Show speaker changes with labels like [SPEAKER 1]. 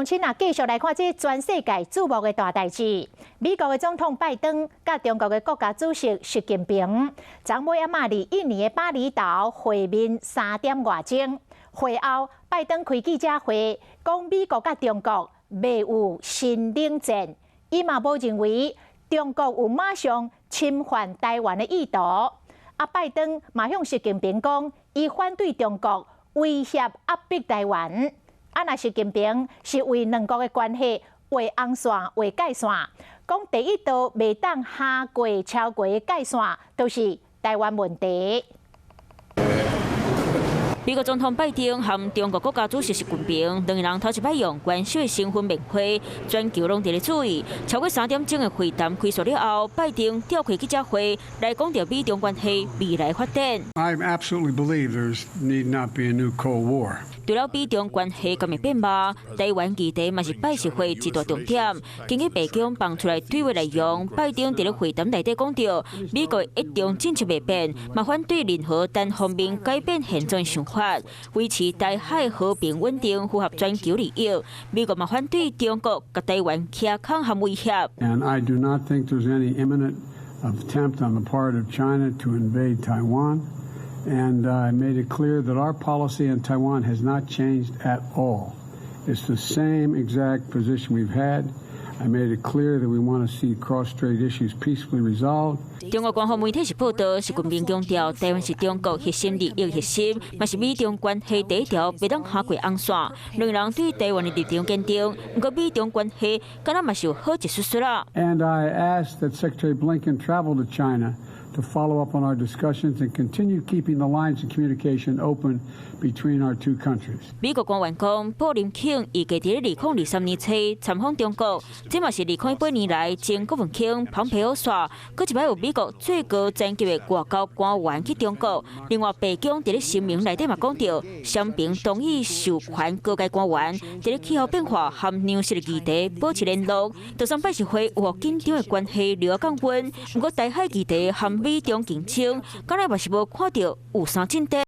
[SPEAKER 1] 鄉親啊，繼續來看這全世界矚目的大代誌。美國的總統拜登佮中國的國家主席習近平，昨尾暗仔佇印尼的巴厘島會面3點外鐘。會後，拜登開記者會，講美國佮中國未有新冷戰，伊嘛無認為中國有馬上侵犯台灣的意圖。啊，拜登嘛向習近平講，伊反對中國威脅壓迫台灣。啊，若習近平是為兩國的關係畫紅線、畫界線，講第一道袂當跨過超過的界線，就是台灣問題。
[SPEAKER 2] 美國總統拜登和中國國家主席習近平兩个人頭一擺用元首的身份面會，全球攏佇咧注意。超過3點鐘的會談結束了後，拜登召開記者會來講著美中關係未來發展。
[SPEAKER 3] I absolutely believe there's need not be a new Cold War.
[SPEAKER 2] 除了美中關係敢會變歹，台灣議題嘛是拜習會一大重點。根據白宮放出來對話內容，拜登佇咧會談內底講著，美國一中政策袂變，嘛反對任何單方面改變現狀想法，維持台海和平穩定，符合全球利益。美國嘛反對中國共台灣騎恐和威脅。
[SPEAKER 3] And I do not think there's any imminent attempt on the part of China to invade Taiwan. And I made it clear that our policy on Taiwan has not changed at all. It's the same exact position we've had. I made it clear that we want to see cross-strait issues peacefully resolved.
[SPEAKER 2] 中國官方媒體是報道，習近平強調，台灣是中國核心利益核心，嘛是美中關係第一條袂當跨過紅線。兩个人對台灣的立場堅定，毋過美中關係敢若嘛是有好一絲絲啦。
[SPEAKER 3] And I asked that Secretary Blinken travel to China to follow up on our discussions and continue keeping the lines of communication open between our two countries.
[SPEAKER 2] 美國官員講，布林肯預計佇2023年初參訪中國，這嘛是2018年來前國務卿蓬佩奧紲，閣一擺有美國最高層級的外交官員去中國。另外，白宮佇咧聲明內底嘛講著，雙邊同意授權高階官員佇咧氣候變化和糧食的議題保持聯絡。就算拜習會有予緊張的關係留降溫，毋過台海議題和美中競爭，敢若嘛是無看著有啥進展。